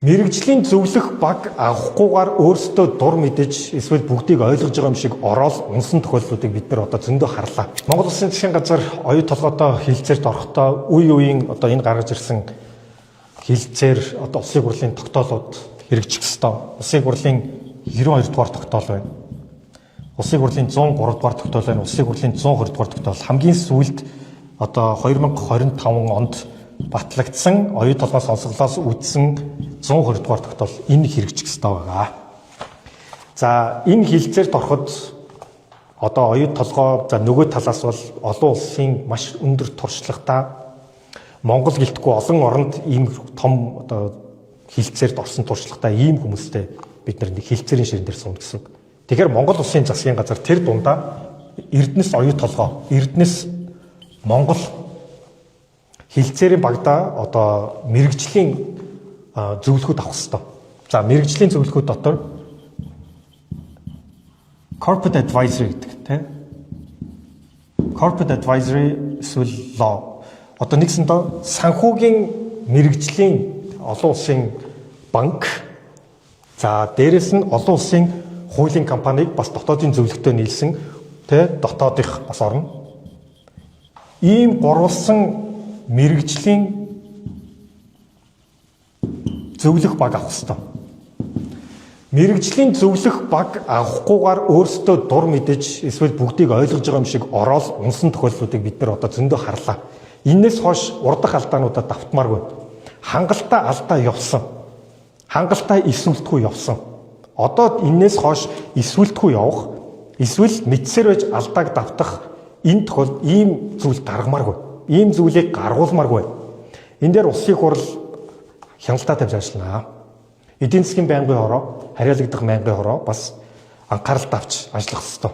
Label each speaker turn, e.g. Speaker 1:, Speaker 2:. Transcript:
Speaker 1: Мэргэжлийн зөвлөх баг авахгүйгээр өөрсдөө дур мэдэж эсвэл бүгдийг ойлгож байгаа юм шиг ороод унсан тохиолдлуудыг бид нар одоо зөндөө харлаа. Монгол Улсын засгийн газар оюу толгойтой хилцээрт орохдоо үе үеийн одоо энэ гаргаж ирсэн хилцээр одоо улсын хурлын тогтоолууд хэрэгжих ёстой. Улсын хурлын 92 дугаар тогтоол байна. Улсын хурлын 103 дугаар тогтоол байна. Улсын хурлын 120 дугаар тогтоол. Хамгийн сүүлд одоо 2025 онд батлагдсан оюу толгой сонсголоос үүдсэн 120 дугаар тогтоол энэ хэрэгжих ёстой байгаа. За, энэ хилцээрт ороход одоо оюу толгой, за, нөгөө талаас бол олон улсын маш өндөр туршлагатай, Монгол гэлтгүй олон оронд ийм том одоо хилцээрт орсон туршлагатай ийм хүмүүстэй бид нар нэг хилцээрийн ширээн дээр сууна гэсэн үг. Тэгэхээр Монгол Улсын засгийн газар тэр дундаа Эрдэнэс оюу толгой, Эрдэнэс Монгол хилцээрийн багада одоо мэргэжлийн зөвлөхүүд авах хэрэгтэй. За, мэргэжлийн зөвлөхүүд дотор corporate advisory гэдэг, тийм, corporate advisory эсвэл law, одоо нэгсэндээ санхүүгийн мэргэжлийн олон улсын банк, за, дээрэс нь олон улсын хуулийн компанийг бас дотоодын зөвлөгтөө нийлсэн, тэ, дотоодынх бас орно. Ийм гурвалсан мэргэжлийн зөвлөх баг авах хэрэгтэй. Мэргэжлийн зөвлөх баг авахгүйгээр өөрсдөө дур мэдэж эсвэл бүгдийг ойлгож байгаа юм шиг ороод унсан тохиолдлуудыг бид нар одоо зөндөө харлаа. Энээс хойш урдах алдаануудаа давтмааргүй. Хангалттай алдаа явсан. Хангалттай эсвэлтгүй явсан. Одоо энээс хойш эсвэлтгүй явах, эсвэл мэдсээр байж алдааг давтах энэ тохиол ийм зүйл гаргамааргүй. Ийм зүйлийг гаргуулмааргүй. Энэ дээр улсын хурал хяналтаа тавьж ажиллана. Эдийн засгийн байнгын хороо, харьяалагдах байнгын хороо бас анхаарал тавьж ажиллах ёстой.